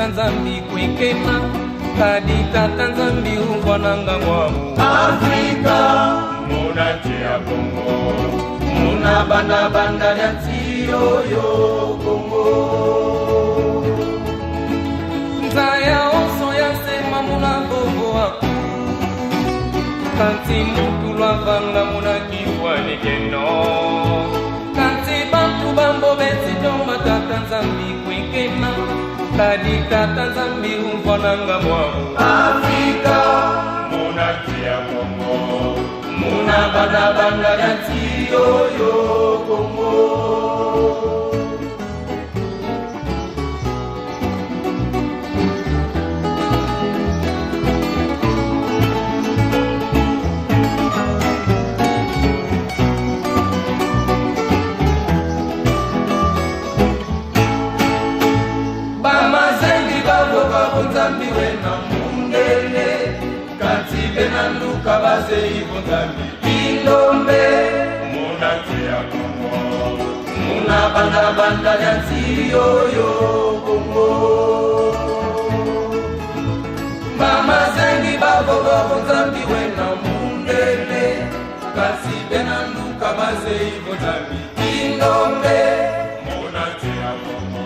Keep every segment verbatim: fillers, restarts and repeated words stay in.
Nzambi kwekena, kadi Tata Nzambi uvwananga mwamu. Afrika, muna nsi ya Kongo, muna banda banda dia nsi yoyo Kongo. Nza ya onso ya nsema muna vovo aku. Kansi muntu lwavanga muna kifwani kieno. Kansi bantu bambo beti tomba Tata Nzambi kwekena. Kadi Tata Nzambi uvwananga mwamu. Afrika, muna nsi ya Kongo, muna banda banda dia nsi yoyo Kongo. Bamazengi bavo bavo Nzambi wena mundele, kansi bena nduka bazeyi vo Nzambi kindombe. Muna nsi ya Kongo, muna banda banda dia nsi yoyo Kongo. Bamazengi bavo bavo Nzambi wena mundele, kansi bena nduka bazeyi vo Nzambi kindombe. Muna nsi ya Kongo,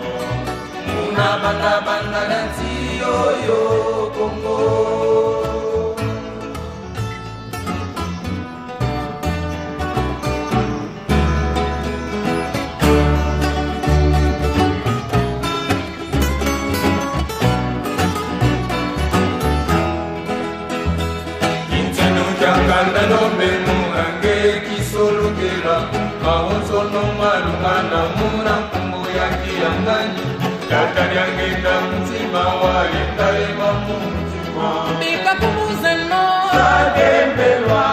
muna banda banda dia nsi yoyo Kongo. Kintinu kia kanda ndombe muna nge kisolokela, mawonsono malungana muna nkumbu ya Kiangani. Tata Diange nda mutima wa yenda ema mu mutima. Bika kumuzeno. Sakembelwa.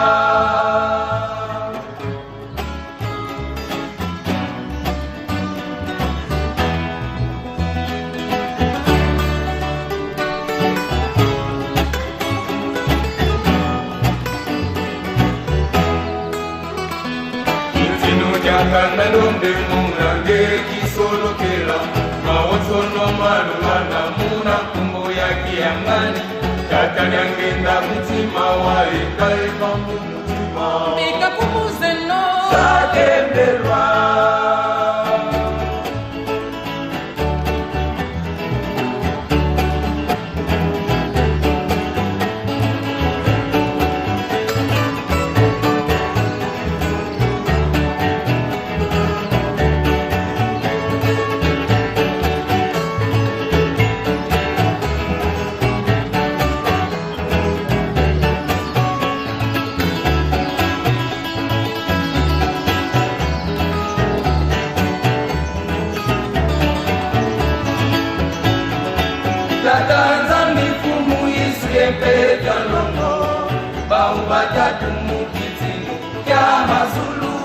Kintinu kia kanda ndombe muna nge kisolokela, mawonsono malungana muna nkumbu ya Kiangani. Tata Diange nda mutima wa yenda ema mu mutima. Bika kumuzeno. Sakembelwa. Tata Nzambi, Mfumu Yesu ye mpe Dialongo, bau batatu mu kintinu kia mazulu.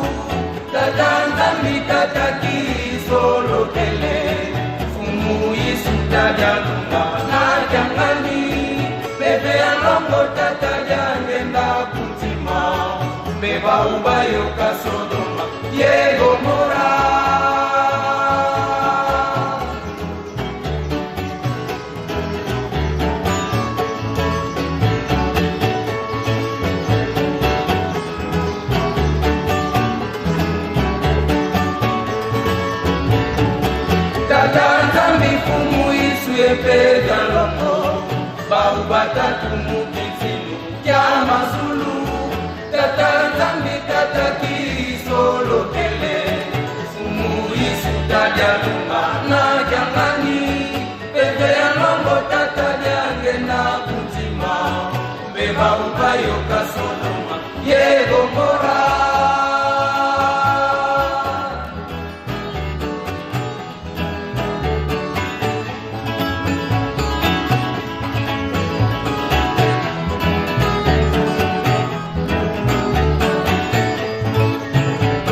Tata Nzambi, Tata Kisolokele, Mfumu Yesu, Tata Dialunga na Kiangani, Mpeve ya Nlongo, Tata Diange nda ku ntima, mpe bau bayoka Sodoma ye Gomora. Tata Nzambi, Mfumu Yesu ye mpe Dialongo, bau batatu mu kintinu kia mazulu. Tata Nzambi, Tata Kisolokele, Mfumu Yesu, Tata Dialunga na Kiangani, Mpeve ya Nlongo, Tata Diange nda ku ntima, mpe bau bayoka Sodoma ye Gomora.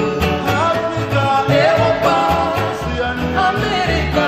Afrika, Europa, Oceania, Amerika,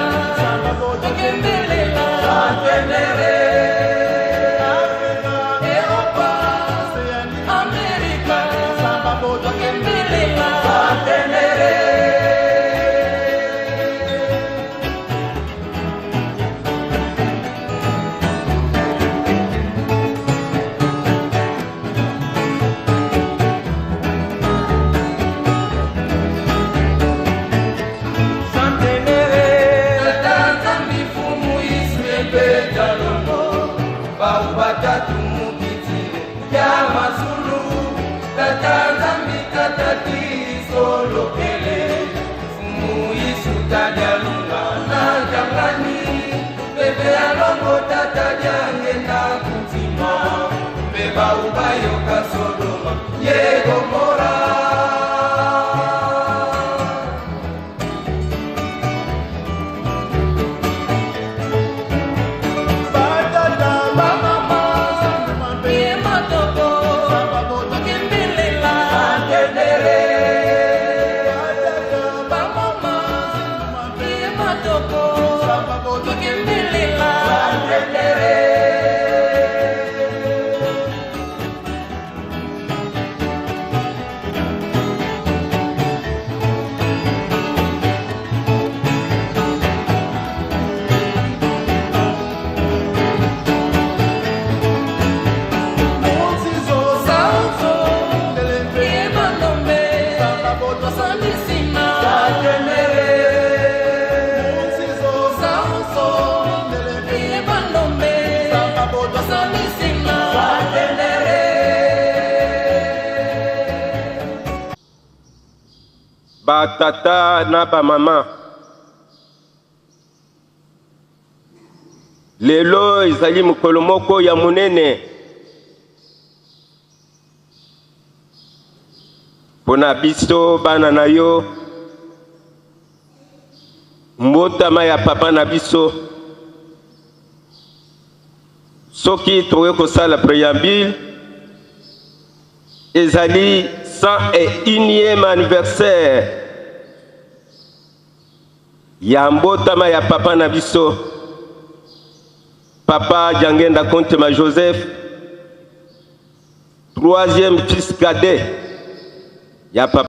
Batata na bamama, lelo ezali mokolo moko ya monene mpo na biso, bana na yo, mbotama ya papa na biso. Soki tokoki kosala préambule, ezali cent et unième anniversaire ya mbotama ya papa na biso, Papa Diangienda Kontema Joseph, troisième fils cadet ya papa